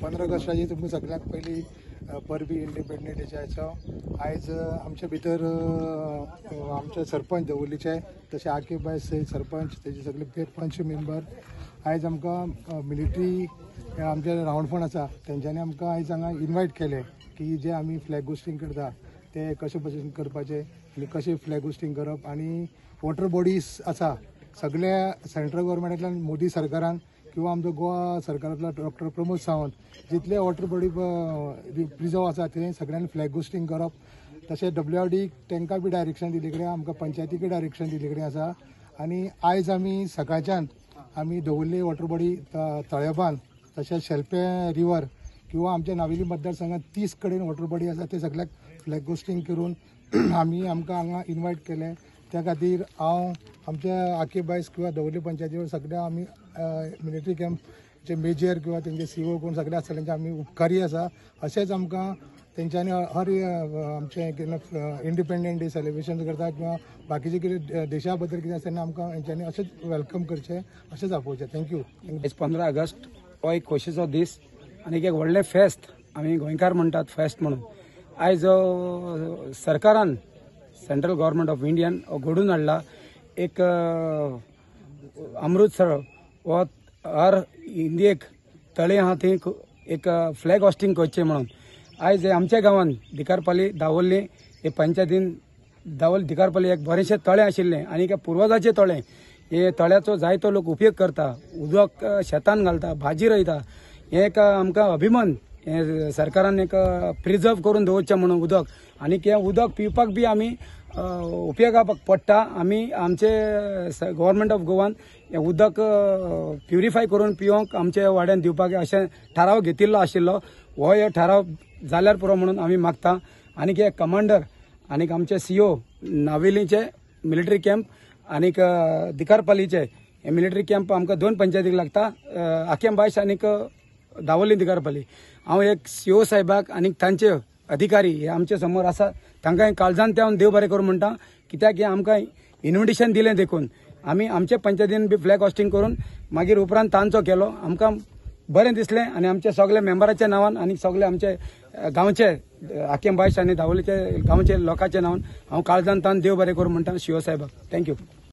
15 ऑगस्टाची तुमकां सगळ्यांत पयलीं परबी इंडिपेंडंट डेच्या आयचो. आयज आमचे भितर आमचे सरपंच दवर्लीचे, तशें आके बाय सरपंच, तेजे सगळे पंच मेंबर, आयज आमकां मिलिटरी आमचे रावंडफोंड आसा तेंच्यांनी आमकां आयज हांगा इनवायट केलें की जे आमी फ्लॅग होस्टिंग करता ते कशे भशेन करपाचे आनी कशें फ्लॅग होस्टिंग करप. आनी वॉटर बॉडीज आसा सगळ्या सेंट्रल गव्हर्मेंटांतल्यान मोदी सरकारान किंवा आमचो गोवा सरकारांतलो डॉक्टर प्रमोद सावंत जितले वॉटर बॉडी प्रिजर्व आसा ते सगळ्यांनी फ्लॅग होस्टिंग करप. तशें WRD तांकां बी डायरेक्शन दिल्ले कडेन, आमकां पंचायतीकय डायरेक्शन दिल्ले कडेन आसा. आनी आयज आमी सकाळच्यान आमी दवर्ली वॉटर बॉडी तळेबान, तशेंच शेल्पें रिवर किंवा आमच्या नावेली मतदारसंघात 30 कडेन वॉटर बॉडी आसा ते सगळ्याक फ्लॅग होस्टिंग करून आमी आमकां हांगा इनवायट केलें. त्या खातीर हांव आमच्या आके बायस किंवा दवर्ली पंचायतीवर सगळ्या आमी मिलिटरी कॅम्पचे मेजर किंवा तेंचे CO कोण सगळे आसता तेंचे आमी उपकारी आसा. अशेंच आमकां तेंच्यांनी हर आमचें कितें इंडिपेंडंट डे सेलिब्रेशन करता किंवा बाकीचे कितें देशा बद्दल कितें आसता तेन्ना आमकां हेंच्यांनी अशेंच welcome करचें, अशेंच आपोवचें. Thank you. आयज 15 ऑगस्ट हो एक खोशेचो दीस आनी एक व्हडलें फेस्त, आमी गोंयकार म्हणटात फेस्त म्हणून. आयज सरकारान, सेंट्रल गव्हर्मेंट ऑफ इंडियान घडून हाडला एक अमृतसर हो हर इंडियेक तळे आहा थंय एक फ्लॅग होस्टिंग करचें म्हणून. आयज आमच्या गांवान दिकारपाली दावोली हे पंचायतीन दावोली दिकारपाली एक बरेंशें तळें आशिल्लें आनी एक पुर्वजाचें तळें. हे तळ्याचो जायतो लोक उपयोग करता, उदक शेतान घालता, भाजी रोयता. हें एक आमकां अभिमान, हें सरकारान एक प्रिजर्व करून दवरचें म्हणून उदक. आनी हें उदक पिवपाक बी आमी उपयोगाक पडटा. आमी आमचे गव्हर्मेंट ऑफ गोवान हें उदक प्युरिफाय करून पिवंक आमच्या वाड्यान दिवपाक अशें थाराव घेतिल्लो आशिल्लो. हो हे थाराव जाल्यार पुरो म्हणून आमी मागता. आनी हे कमांडर आनी आमचे CO नावेलीचे मिलिटरी कॅम्प आनीक दिकारपालीचे हे मिलिटरी कॅम्प आमकां 2 पंचायतीक लागता, आकेम बायश आनीक दावोली दिकारपाली. हांव एक CO साहेबाक आनी तांचे अधिकारी हे आमचे समोर आसा तांकां काळजान त्या देव बरें करूं म्हणटा, कित्याक हे आमकां इन्विटेशन दिलें देखून आमी आमचे पंचायतीन बी फ्लॅग होस्टिंग करून मागीर उपरांत तांचो केलो. आमकां बरें दिसलें आनी आमच्या सगल्या मेंबराच्या नांवान आनी सगळे आमचे गांवचे आकेम बायश आनी दावोलीचे गांवचे लोकांच्या नांवान हांव काळजान तान देव बरें करूं म्हणटा CO साहेबाक. Thank you.